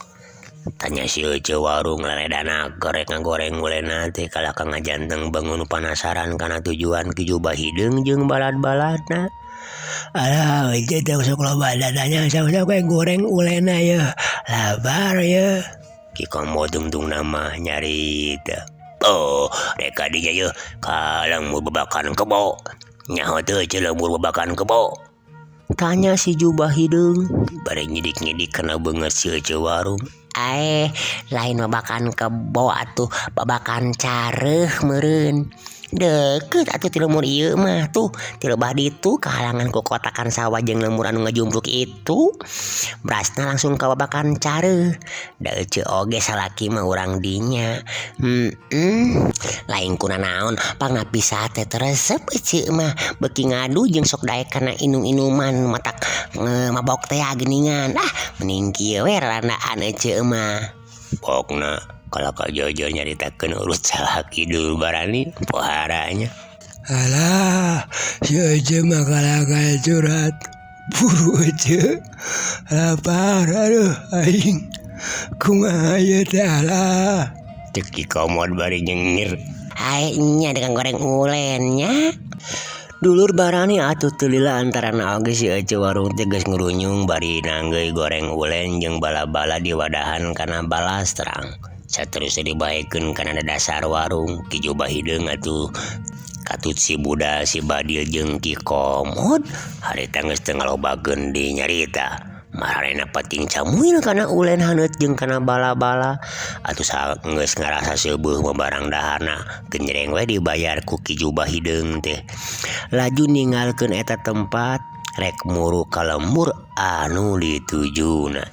[SPEAKER 1] Tanya si Ece warung leledana goreng ngagoreng ulena teh kalaka ngajanteng bangun panasaran kana tujuan Ki Jubah Hideung jeung balad-baladna.
[SPEAKER 4] Alah, Ece teh sok loba dadanya sok-sok we goreng ulena yeuh. Labar yeuh.
[SPEAKER 1] Ki Komod tungtungna mah nyarita.
[SPEAKER 3] Oh, rek ka dinya yeuh ka lembur babakan kebo. Nyaho teu Ece lembur babakan kebo?
[SPEAKER 1] Tanya si Jubah Hideung bari nyidik-nyidik kana beungeut si Ece warung.
[SPEAKER 2] Aeh, lain babakan kebo atuh babakan careuh meureun. Deket atuh ti lembur ieu mah tuh ti lebah ditu kahalangan ku kotakan sawah jeung lembur anu ngajumpluk itu. Brasna langsung ka babakan careuh. Da Ece oge salaki mah urang dinya. Lain kuna naon pangna pisah teh resep Ece mah beuki ngadu jeung sok daek kana inum-inuman matak mabok teh geuningan. Ah, mending kieu we rarandaan Ece mah.
[SPEAKER 1] Pokna kalaka jojo nyaritakeun urut salaki dulu barani poharanya.
[SPEAKER 4] Alah, si Ece mah kalakal curhat. Buru Ece. Lapar aduh aing. Kumaha ieu teh alah.
[SPEAKER 1] Cek Ki Komod bari nyengir.
[SPEAKER 2] Hae nya dengan goreng ulennya.
[SPEAKER 1] Dulur barani atuh teu lila antarana oge si Ece warung teh geus ngurunyung bari nanggeuy goreng ulen jeung bala-bala di wadahan kana balastrang. Saterusna dibaekeun kana dasar warung Ki Jubah Hideung atuh katut si Budal si Badil jeung Ki Komod harita geus teu ngalobakeun deui nyarita. Maranehna penting camuil kana ulen haneut jeung kana bala-bala atuh geus ngarasa seubeuh mah barang daharna genjreng we dibayar ku Ki Jubah Hideung teh. Laju ninggalkeun eta tempat rek muru ka lembur anu ditujuna.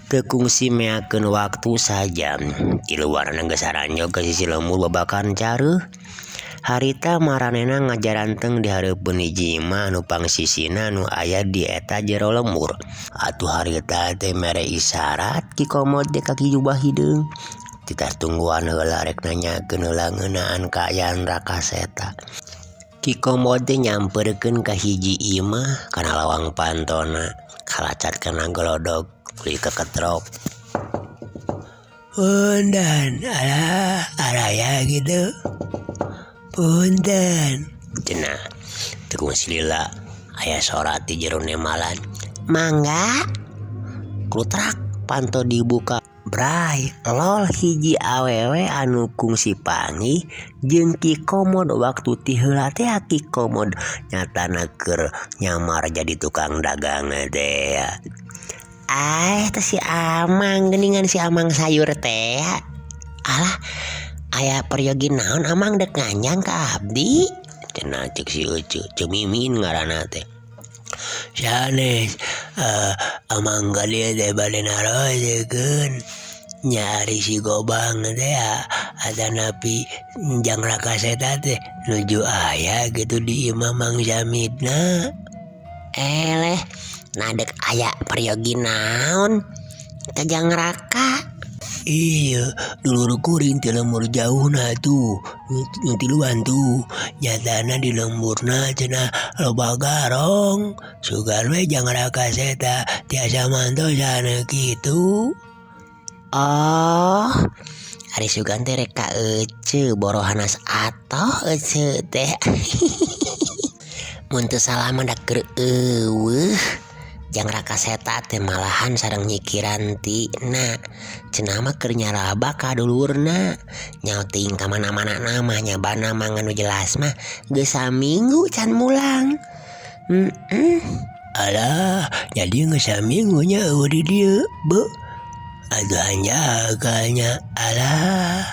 [SPEAKER 1] Teu kungsi meakeun waktu sajam tiluarna geus haranjog ka sisi lembur babakan careuh. Harita maranehna ngajaranteng di hareupeun hiji imah anu pangsisina nu aya di eta jero lembur. Atuh harita teh mere isyarat Ki Komod teh ka Ki Jubah Hideung. Titah tungguan heula rek nanyakeun heula ngeunaan kaayaan Raka Seta. Ki Komod teh nyamperkeun ka hiji imah kana lawang pantona, kalacat kana golodog tuluy keketrok.
[SPEAKER 4] Punten, alah araya gitu. Punten.
[SPEAKER 1] Cenah teu kungsi lila aya sora ti jero nemalan.
[SPEAKER 2] Mangga.
[SPEAKER 1] Klutrak panto dibuka. Bray lol hiji awewe anu kungsi panggih jeung Ki Komod waktu ti heula teh Ki Komod nyatana keur nyamar jadi tukang dagang teh.
[SPEAKER 2] Ah teh si Amang geuningan si Amang sayur teh. Alah aya peryogi naon Amang dek nganjang ka abdi?
[SPEAKER 1] Cenah ceuk si Ece, Ceu Mimin ngaranna teh.
[SPEAKER 4] Sanes Amang ka dieu teh bade narosekeun nyari si Gobang teh atanapi jang Raka Seta teh nuju aya gitu di imah Mang Samidna.
[SPEAKER 2] Eleh, nah dek aya peryogi naon ka jang Raka?
[SPEAKER 4] Iya, dulur kuring ti lembur jauhna tuh, nu tiluan tuh, nyatana di lemburna cenah loba garong, sugan we jang Raka Seta tiasa mantosan kitu.
[SPEAKER 2] Oh, ari sugan teh rek ka Ece borohanas atoh Ece teh. Mun teu salah mah da keur eueuh. Jang Raka Seta teh malahan sareng Nyi Kirantina. Cenah mah keur nyaraba ka dulurna. Nyaho teuing ka mana-mana mah nyabana mah ngan nu jelas mah geus saminggu can mulang.
[SPEAKER 4] Alah, jadi geus saminggu nya eueuh di dieu, beuh. Atuh hanjakal nya, alah.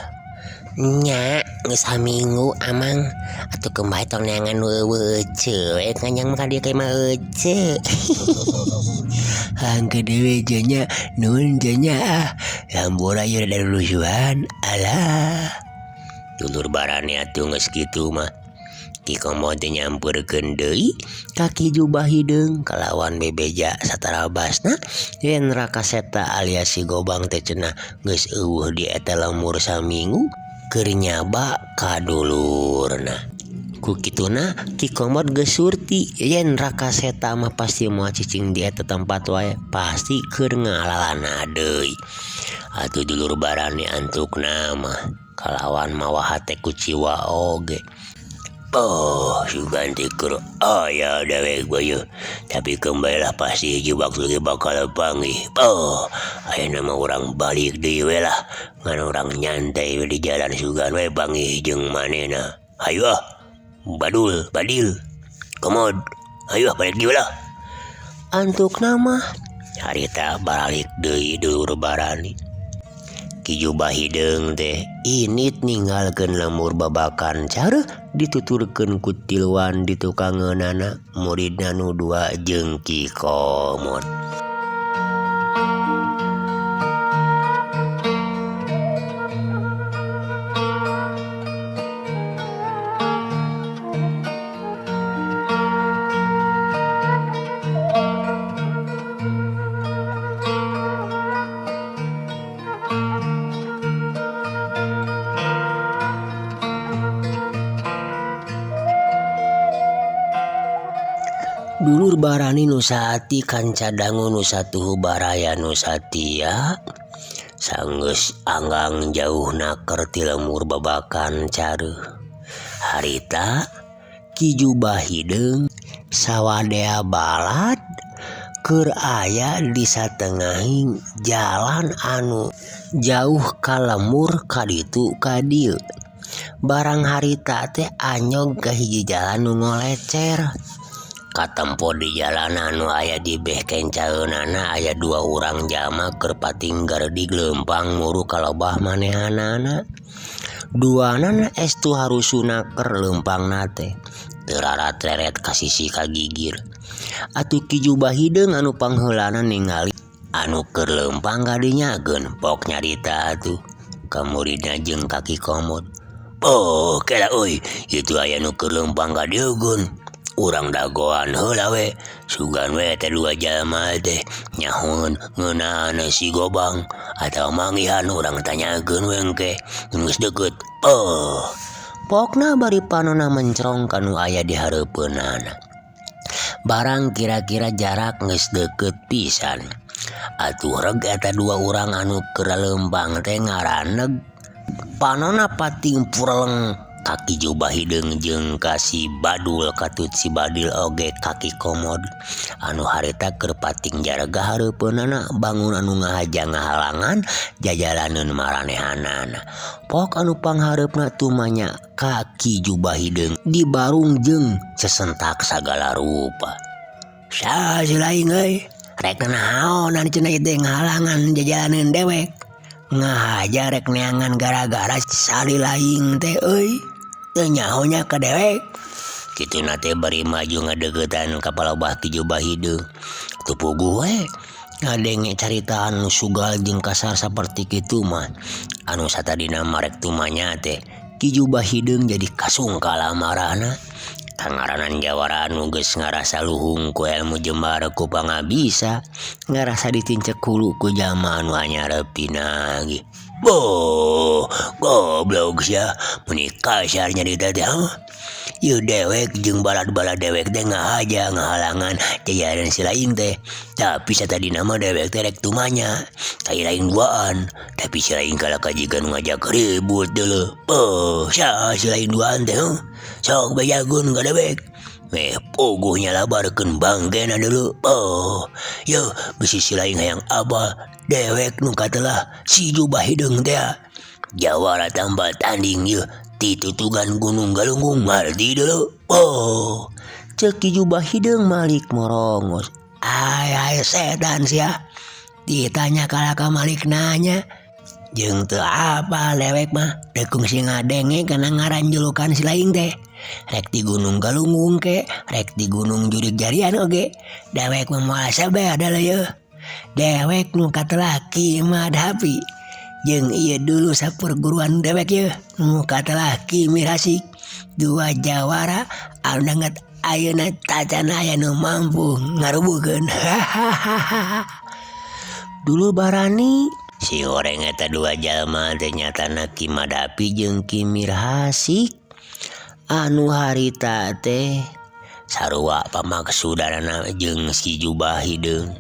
[SPEAKER 2] Nya geus saminggu Amang. Atuh keun bae tong neangan nu eueuh Ece we nganjang mah ka dieu ka imah Ece.
[SPEAKER 4] Hangke deui je nya, nuhun je nya ah. Hampura ieu rada lulusuhan, alah.
[SPEAKER 1] Dulur barane atuh geus kitu mah. Ki Komod teh nyamperkeun deui ka Ki Jubah Hideung kalawan bebeja satarabasna yen Raka Seta alias si Gobang teh cenah geus eueuh di eta lembur saminggu keur nyaba ka dulurna. Ku kituna Ki Komod geus surti yen Raka Seta mah pasti moal cicing di eta tempat wae, pasti keur ngalalana deui. Atuh dulur barane antukna mah kalawan mawa hate kuciwa oge. Oh, sugan teh keur aya dewek bae. Tapi kembalilah pasti hiji waktu ge bakal panggih. Oh, ayeuna mah urang balik deui we lah. Ngan urang nyantai we di jalan sugan we panggih jeung manehna. Hayu ah. Badul, Badil. Komod. Hayu ah balik deui lah. Antukna mah harita balik deui dulur barani. Ki Jubah Hideung teh init ninggalkeun lembur babakan careuh dituturkeun ku tiluan di tukangeunana muridna nu dua jeung Ki Komod. Dulur barani nu saati kanca dangu nu satuhu baraya nu satia sanggeus anggang jauh naker ti lembur babakan careuh. Harita Ki Jubah Hideung sawadea balad keur aya di satengahing jalan anu jauh ka lembur ka ditu ka dieu. Barang harita teh anyog ka hiji jalan nu ngolecer. Katempo di jalan anu aya di beh kencaeunana aya dua urang jalma keur pating garedig leumpang muru ka lobah manehanana. Duanana estu harusuna keur leumpangna teh. Teu rarat-reret ka sisi ka gigir. Atuh Ki Jubah Hideung anu pangheulana ningali anu keur leumpang kadinya geun pok nyarita atuh ka muridna jeung ka Ki Komod. Oh, kela euy, itu aya nu keur leumpang ka dieu geun. Urang dagoan heula we, sugan we teh dua jalma teh nyahoeun ngeunaan si Gobang atawa manggihan urang tanyakeun we engke geus deukeut. Oh, pokna bari panona mencrong ka nu aya di hareupeunana. Barang kira-kira jarak geus deukeut pisan. Atuh reg eta dua urang anu keur leumpang teh ngaraneg. Panona pating pureleng ka Ki Jubah Hideung jeung ka si Badul katut si Badil oge ka Ki Komod anu harita keur pating jarega hareupeunana bangun anu ngahaja ngahalangan jajalaneun maranehanana. Pok anu panghareupna tumanya ka Ki Jubah Hideung dibarung jeung sesentak sagala rupa. Saha si laing euy? Rek naonan cenah ieu teh ngahalangan jajalaneun dewek. Ngahaja rek neangan gara-gara sali laing teh euy. Teu nyaho nya ka dewek. Kituna teh bari maju ngadeuketan ka palobah Ki Jubah Hideung. Teu puguh we ngadenge caritaan nu sugal jeung kasar saperti kitu mah. Anu satadina marek tumanya teh Ki Jubah Hideung jadi kasungkala marahna. Kangaranan jawara anu geus ngarasa luhung ku ilmu jembar ku pangabisa ngarasa ditincek hulu ku jalma anu anyarepina ge. Boh, goblok sia, meuni kasar nyarita teh. Ieu dewek jeung balad-balad dewek teh ngahaja ngahalangan jajaran si lain teh. Tapi satadina mah dewek teh rek tumanya ka lain duaan, tapi si lain kalah kajikan ngajak ribut deuleu. Boh, saha si lain duaan teh? Sok bejakeun ka dewek. Meh puguh nyalabarkeun bangkena deuleu. Oh, yeuh bisi si lain hayang abal dewek nu katelah si Jubah Hideung teh. Jawara tambah tanding yeuh ti tutugan Gunung Galunggung marti deuleu. Oh, ceuk Ki Jubah Hideung malik morongos. Ay ay setan sia. Ditanya kalah ka malik nanya. Jeung teu apal dewek mah teu kungsi ngadenge kana ngaran julukan si lain teh. Rek di Gunung Galunggung ke, rek di Gunung Jurig Jarian oge. Dewek mah moal sabar deuleu yeuh. Dewek nu katelah Ki Madhapi. Jeung ieu dulu saperguruan dewek yeuh nu katelah Ki Mirasik. Dua jawara anu danget ayeuna tacan aya nu mampu ngarubuhkeun. Dulu barani si goreng eta dua jalma teh nyatana Ki Madhapi jeung Ki Mirhasik. Anu harita teh sarua pamaksudanana jeung si Jubah Hideung.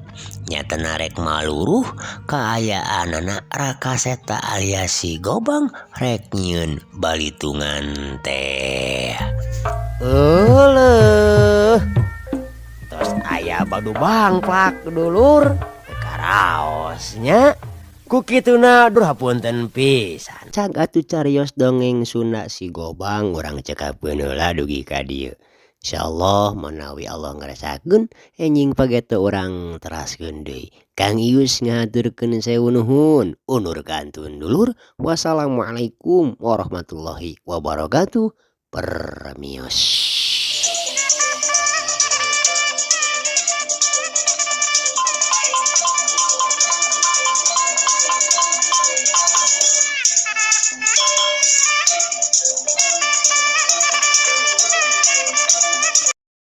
[SPEAKER 1] Nyatana rek maluruh kaayaanana Rakaseta alias si Gobang rek nyieun balitungan teh.
[SPEAKER 5] Euleuh. Terus aya badu bangplak dulur karaosnya. Ku kituna duh hapunten pisan.
[SPEAKER 1] Cag atuh carios dongeng Sunda si Gobang urang cekapkeun heula dugi ka dieu. Insyaallah manawi Allah ngarasakeun enjing pageto urang teraskeun deui. Kang Ius ngahaturkeun sewu nuhun. Unur kantun dulur. Wassalamualaikum warahmatullahi wabarakatuh. Permios.